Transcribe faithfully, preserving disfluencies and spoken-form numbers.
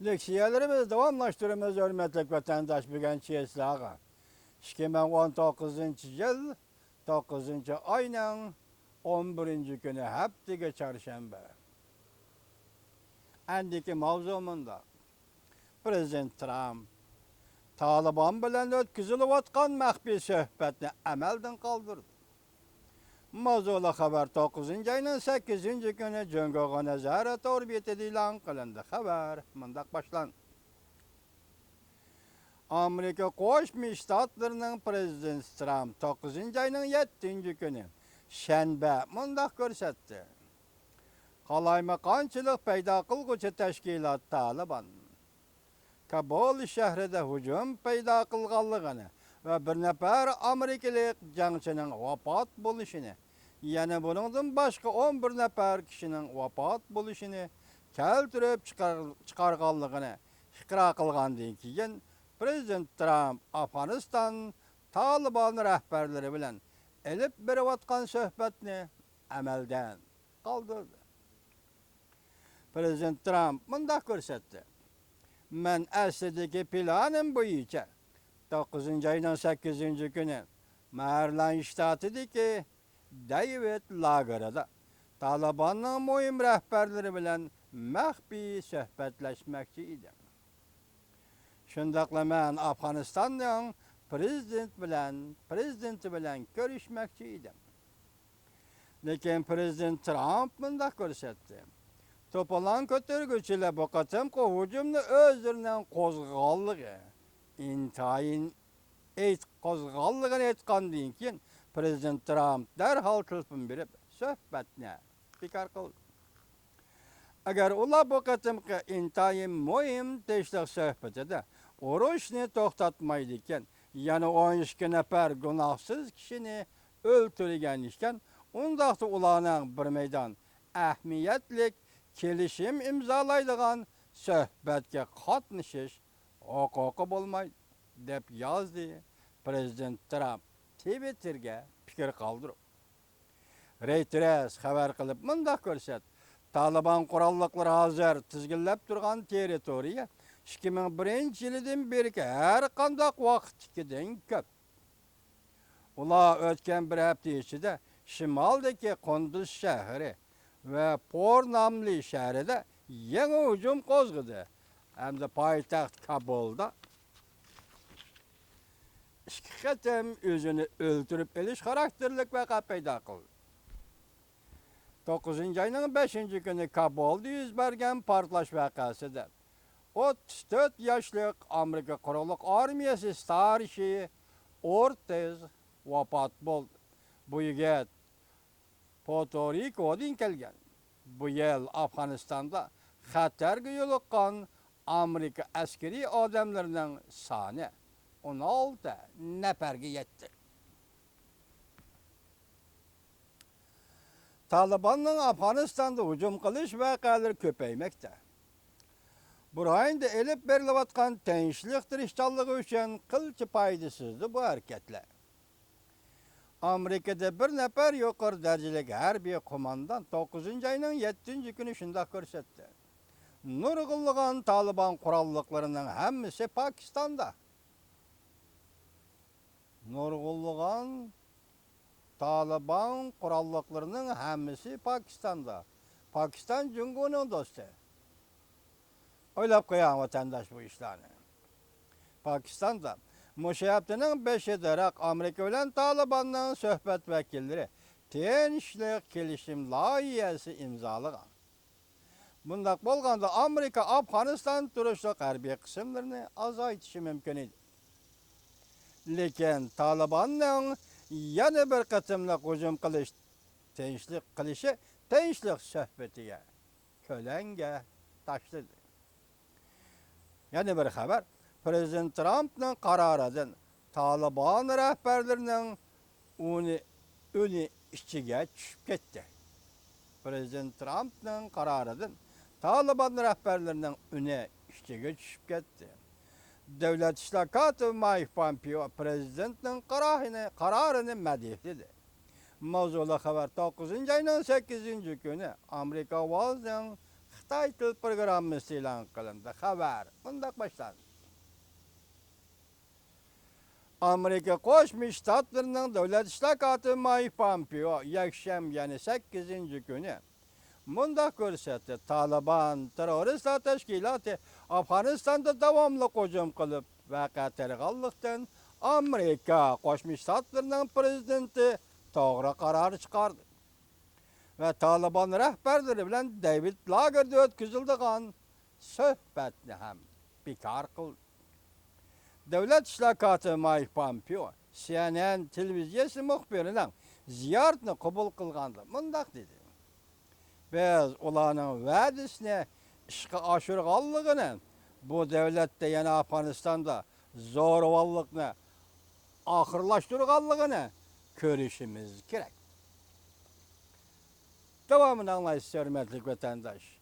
لېكسىيەلىرىمىزنى داۋاملاشتۇرىمىز، ھۆرمەتلىك ۋەتەنداش بۈگەنچى سىلەرگە ئىككى مىڭ ئون توققۇزىنچى يىل توققۇزىنچى ئاينىڭ ئون بىرىنچى كۈنى، ھەپتىگە چارشەنبە. ئەندىكى ماۋزۇ مۇنداق. پرېزىدېنت ترامپ تالىبان بىلەن ئۆتكۈزۈلۈۋاتقان مەخپىي سۆھبەتنى ئەمەلدىن قالدۇردى. ماۋزۇلۇق خەۋەر توققۇزىنچى ئاينىڭ سەككىزىنچى كۈنى جۇڭگوغا نازارەت ئوربىتىدا ئېلان قىلىندى. خەۋەر مۇنداق باشلاندى. ئامېرىكا قوشما شتاتلىرىنىڭ پرېزىدېنتى ترامپ توققۇزىنچى ئاينىڭ يەتتىنچى كۈنى، شەنبە، مۇنداق كۆرسەتتى. قالايمىقانچىلىق پەيدا قىلغۇچى تەشكىلات تالىبان كابۇل شەھىرىدە ھۇجۇم پەيدا قىلغانلىقىنى ۋە بىر نەپەر ئامېرىكىلىق جەڭچىنىڭ ۋاپات بولۇشىنى، يەنە بۇنىڭدىن باشقا ئون بىر نەپەر كىشىنىڭ ۋاپات بولۇشىنى كەلتۈرۈپ چىقار-، چىقارغانلىقىنى ئىقرار قىلغاندىن كېيىن، پرېزىدېنت ترامپ ئافغانىستان تالىبان رەھبەرلىرى بىلەن ئېلىپ بېرىۋاتقان سۆھبەتنى ئەمەلدىن قالدۇردى. پرېزىدېنت ترامپ مۇنداق كۆرسەتتى: مەن ئەسلىدىكى پىلانىم بويىچە توققۇزىنچى ئاينىڭ سەككىزىنچى كۈنى مەرىلاند شتاتىدىكى دەيۋىد لاگېرىدا تالىباننىڭ مۇھىم رەھبەرلىرى بىلەن مەخپىي سۆھبەتلەشمەكچى ئىدىم. شۇنداقلا مەن ئافغانىستاننىڭ پرېزىدېنت بىلەن، پرېزىدېنتى بىلەن كۆرۈشمەكچى ئىدىم. لېكىن پرېزىدېنت ترامپ مۇنداق كۆرسەتتى: توپىلاڭ كۆتۈرگۈچىلەر بۇ قېتىمقى ھۇجۇمنى ئۆزلىرىنىڭ قوزغىغانلىقى، ئىنتايىن ئېيت-، قوزغىغانلىقىنى ئېيتقاندىن كېيىن، پرېزىدېنت ترامپ دەرھال تېلېفون بېرىپ، سۆھبەتنى بىكار قىلدى. ئەگەر ئۇلار بۇ قېتىمقى ئىنتايىن مۇھىم تىنچلىق سۆھبىتىدە ئۇرۇشنى توختاتمايدىكەن، يەنە ئون ئىككى نەپەر گۇناھسىز كىشىنى ئۆلتۈرگەن ئىكەن، ئۇنداقتا ئۇلارنىڭ بىر مەيدان ئەھمىيەتلىك كېلىشىم ئىمزالايدىغان سۆھبەتكە قاتنىشىش ھوقۇقى بولمايدۇ، دەپ يازدى پرېزىدېنت ترامپ تىۋىتتېرگە پىكىر قالدۇرۇپ. رېيتېرس خەۋەر قىلىپ مۇنداق كۆرسەت، تالىبان قوراللىقلىرى ھازىر تىزگىنلەپ تۇرغان تېررىتورىيە ئىككى مىڭ بىرىنچى يىلىدىن بېرىكى ھەر قانداق ۋاقىتتىكىدىن كۆپ. ئۇلار ئۆتكەن بىر ھەپتە ئىچىدە شىمالدىكى قۇندۇز شەھىرى ۋە پور ناملى شەھىرىدە يېڭى ھۇجۇم قوزغىدى ھەمدە پايتەخت كابۇلدا ئىككى قېتىم ئۆزىنى ئۆلتۈرۈپ ئېلىش خاراكتېرلىك ۋەقە پەيدا قىلدى. توققۇزىنچى ئاينىڭ بەشىنچى كۈنى كابۇلدا يۈز بەرگەن پارتلاش ۋەقەسىدە ئوتتۇز تۆت ياشلىق ئامېرىكا قۇرۇقلۇق ئارمىيەسى ستارشىيى ئورتېز ۋاپات بولدى. بۇ يىگىت پۇئېرتو-رىكودىن كەلگەن. بۇ يىل ئافغانىستاندا خەتەرگە يولۇققان ئامېرىكا ئەسكىرىي ئادەملىرىنىڭ سانى ئون ئالتە نەپەرگە يەتتى. تالىباننىڭ ئافغانىستاندا ھۇجۇم قىلىش ۋەقەلىرى كۆپەيمەكتە. بۇ رايوندا ئېلىپ بېرىلىۋاتقان تىنچلىق تىرىشچانلىقى ئۈچۈن قىلچە پايدىسىزدۇ بۇ ھەرىكەتلەر. ئامېرىكىدا بىر نەپەر يۇقىرى دەرىجىلىك ھەربىي قوماندان توققۇزىنچى ئاينىڭ يەتتىنچى كۈنى شۇنداق كۆرسەتتى: نۇرغۇنلىغان تالىبان قوراللىقلىرىنىڭ ھەممىسى پاكىستاندا. نۇرغۇنلىغان تالىبان قوراللىقلىرىنىڭ ھەممىسى پاكىستاندا. پاكىستان جۇڭگونىڭ دوستى. ئويلاپ قويۇڭ، ۋەتەنداش، بۇ ئىشلارنى. پاكىستاندا مۇشۇ ھەپتىنىڭ بېشىدىراق ئامېرىكا بىلەن تالىباننىڭ سۆھبەت ۋەكىللىرى تىنچلىق كېلىشىم لايىھەسى ئىمزالىغان. بۇنداق بولغاندا ئامېرىكا ئافغانىستان تۇرۇشلۇق ھەربىي قىسىملىرىنى ئازايتىشى مۇمكىن ئىدى. لېكىن تالىباننىڭ يەنە بىر قېتىملىق ھۇجۇم قىلىش تىنچلىق قىلىشى تىنچلىق سۆھبىتىگە كۆلەڭگە تاشلىدى. يەنە بىر خەۋەر، پرېزىدېنت ترامپنىڭ قارارىدىن تالىبان رەھبەرلىرىنىڭ ئۇنى، ئۈنى ئىچىگە چۈشۈپ كەتتى. پرېزىدېنت ترامپنىڭ قارارىدىن تالىبان رەھبەرلىرىنىڭ ئۈنى ئىچىگە چۈشۈپ كەتتى. دۆلەت ئىشلار كاتىپى مايك پومپېئو پرېزىدېنتنىڭ قاراھىنى، قارارىنى مەدھىيەلىدى. ماۋزۇلۇق خەۋەر توققۇزىنچى ئاينىڭ سەككىزىنچى كۈنى ئامېرىكا ئاۋازىنىڭ تايتىل پروگراممىسى ئېلان قىلىندى. خەۋەر مۇنداق باشلاندى. ئامېرىكا قوشما شتاتلىرىنىڭ دۆلەت ئىشلار كاتىپى مايك پامپېئو يەكشەنبە، يەنى سەككىزىنچى كۈنى مۇنداق كۆرسەتتى: تالىبان تېررورىستلار تەشكىلاتى ئافغانىستاندا داۋاملىق ھۇجۇم قىلىپ، ۋەقە تېرىغانلىقتىن، ئامېرىكا قوشما شتاتلىرىنىڭ پىرېزىدېنتى توغرا قارار چىقاردى ۋە تالىبان رەھبەرلىرى بىلەن دېۋىد لاگېردا ئۆتكۈزۈلىدىغان سۆھبەتنى ھەم بىكار قىلدى. دۆلەت ئىشلار كاتىپى مايك پامپېئو سى ئېن ئېن تېلېۋىزىيەسى مۇخبىرىنىڭ زىيارىتىنى قوبۇل قىلغاندا مۇنداق دېدى: بىز ئۇلارنىڭ ۋەدىسىنى ئىشقا ئاشۇرغانلىقىنى، بۇ دۆلەتتە، يەنى ئافغانىستاندا زورىۋاللىقنى ئاخىرلاشتۇرغانلىقىنى كۆرۈشىمىز كېرەك. داۋامىنى ئاڭلايسىز، ھۆرمەتلىك ۋەتەنداش.